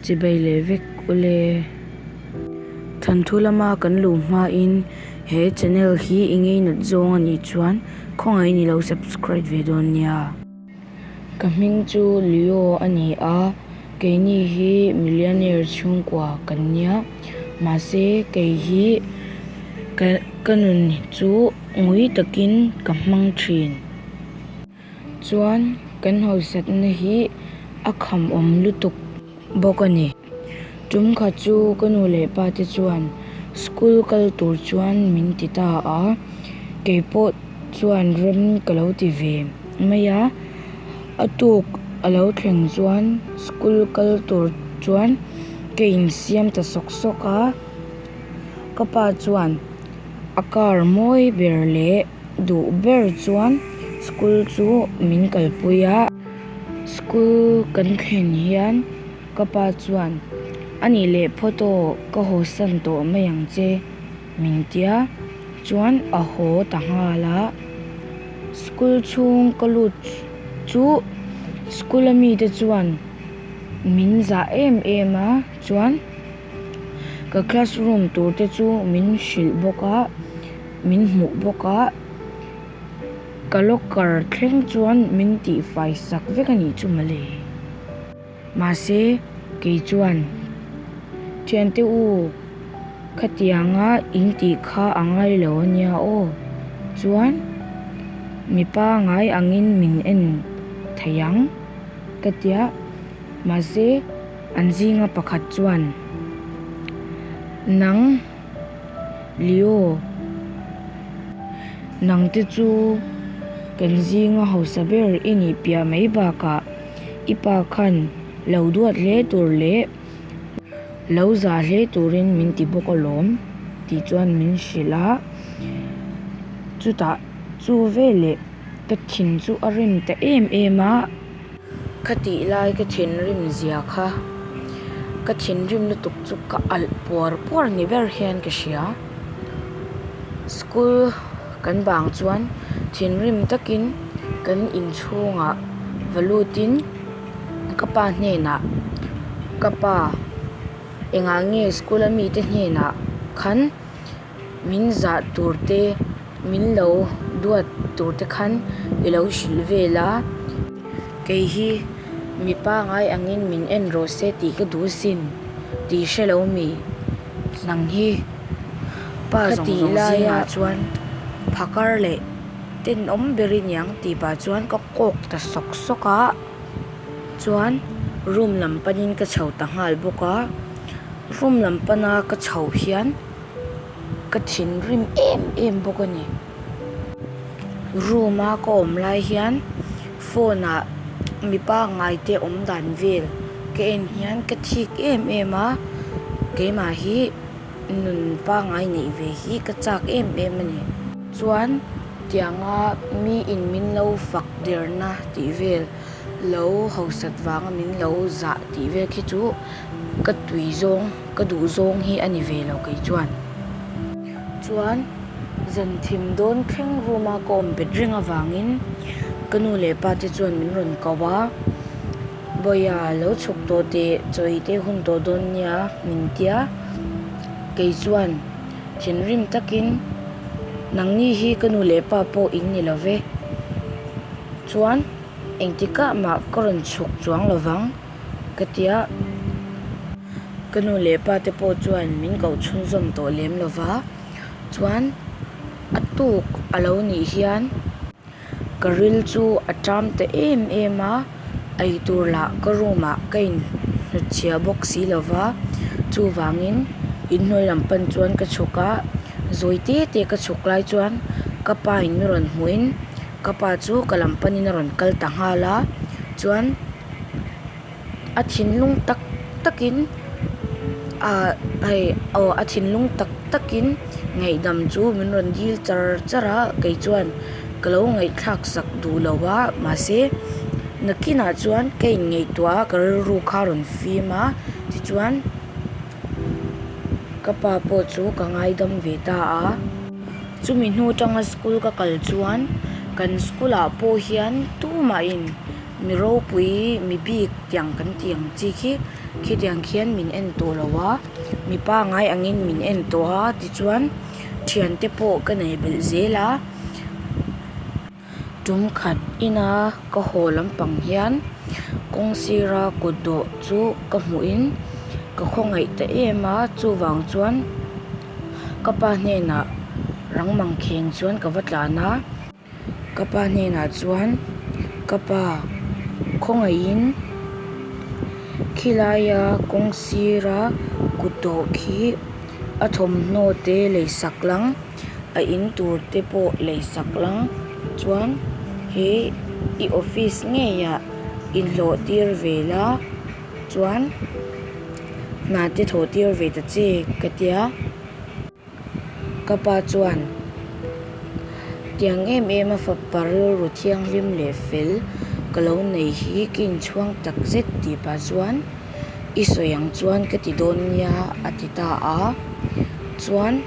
Chibai leh vek ule. Thanthu lama kan luh hmain he channel hi i ngeinat zawng a nih chuan khawngaihin i lo subscribe ve dawn nia. Ka hming chu Leo a ni a, keini hi millionaire chhungkua kan nia. Mahse kei hi ka nun chu ngui takin ka hmang thin. Chuan kan hausatna hi a kham awm lutuk bawk a ni. Tum khat chu ka nu leh pa te chuan school kal tur chuan min ti ta a, kei pawh chuan rem ka lo ti ve mai a. A tuk a lo thleng chuan school kal tur chuan ka insiam ta sawk sawk a, ka pa chuan a car mawi ber leh. Duh ber chuan school chu min kalpui a, school kan thlen hian ka pa chuan a nih leh phawt aw ka haw san tawh mai ang che min tia chuan a haw ta nghal a, school chhung ka lut chu school a mite chuan min zah em em a chuan ka classroom tur te chu min hrilh bawk a. Min hmuh bawk a, ka locker thleng chuan min tihfai sak vek a nih chu mawle. Mahse, kei chuan, Thiante u, khatianga in tih kha a ngai lo a nia aw. Chuan, mipa ngai angin min en thei ang, ka tia. Mahse, an zinga pakhat chuan, Nang. Leo, nang te chu kan zinga hausa ber i nih piah mai bakah i pa khan lo duat hle tur leh lo zah hle turin min ti bawk alawm tih chuan min hrilh a, chutah chu veleh ka thin chu a rim ta em em a. Ka tih lai ka thinrim zia kha ka thinrim lutuk chu ka alh puar puar ni ber hian ka hria. School kan bang chuan thinrim takin kan inchhungah va lutin ka pa hnenah ka pa engah nge school a mite hnenah khan min zah tur te min lo duat tur te khan i lo hrilh vel a, kei hi mi pangai angin min en rawh se tih ka duh sin tih hre lo mi nang hi pa zawng zawng zingah chuan phakar leh tenawm ber i niang tih pah chuan ka kawk ta sawk sawk a chuan room lam panin ka chho ta nghal bawk a room lam pana ka chhoh hian. Ka thinrim em em bawk a ni. Room a ka awm lai hian phone ah mi pangngai te awm dan vel ka en hian ka thik em em a, keimah hi nun pangngai neih ve hi ka chak em em a ni. Chuan tianga mi in min lo fak derna tih vel lo hausat vanga min lo zah tih vel khi chu ka tui zawng. Ka duh zawng hi a ni ve lo kei chuan. Chuan zan thim dawn thleng room a ka awm bet reng avangin ka nu leh pa te chuan min rawn ko a, Bawiha lo chhuk tawh teh chawi te hun tawh dawn nia min tia. Kei chuan thinrim takin nangni hi ka nu leh pa pawh in ni lo ve. Chuan engtikah mah ka rawn chhuk chuang lo vang. Ka ti a, ka nu leh pa te pawh chuan min koh chhunzawm tawh lem lo va, chuan a tuk a lo nih hian ka ril chu a ṭam ta em em a, eitur lah ka room ah ka in hnutchhiah bawk si lo va, chuvangin inhnuai lam pan chuan ka chhuk a, zawi te te ka chhuk lai chuan ka pa in mi rawn hmuhin ka pa chu ka lam panin a rawn kal ta nghal a, chuan. A thinlung tak takin ah hei aw a thinlung tak takin ngaihdam chu min rawn dil char char a kei chuan ka lo ngaihthlak sak duh lo a mahse nakinah chuan ka in ngaihtuah a ka rilru kha a rawn fim a tichuan ka pa pawh chu ka ngaidam ve ta a chumi hnu atanga school ka kal chuan kan school ah pawh hian tumahin. Mi ropui, mi bik tiang kan tih ang chi khi Khitiang khian min en tawh lo a, mi pangai angin min en tawh a, tichuan thiante pawh ka nei belh zel a. Tum khat ina ka haw lampang hian kawng sira kut dawh chu ka hmuhin ka khawngaih ta em a, chuvang chuan ka pa hnenah rang mangkheng chuan ka va tlan a. Ka pa hnenah chuan, Ka pa, khawngaihin khilaia kawng sira kut dawh khi a thawmhnaw te lei sak lang, a in tur te pawh lei sak lang chuan he i office ngeiah inhlawh tir ve la chuan hna te thawh tir ve ta che ka tia. Ka pa chuan, Tiang em em a fapa rilru thianghlim leh fel ka lo nei hi ka inchhuang tak zet tih pah chuan i sawi ang chuan ka ti dawn nia a ti ta a. Chuan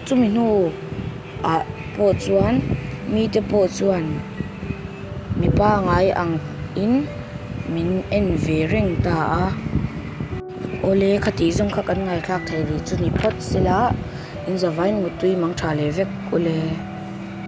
chumi hnu ah pawh chuan mite pawh chuan mi pangai ang in min en ve reng ta a. Awle, khatih zawng kha kan ngaithlak thei rih chu ni phawt sela, in zavain muttui mang tha leh vek ule.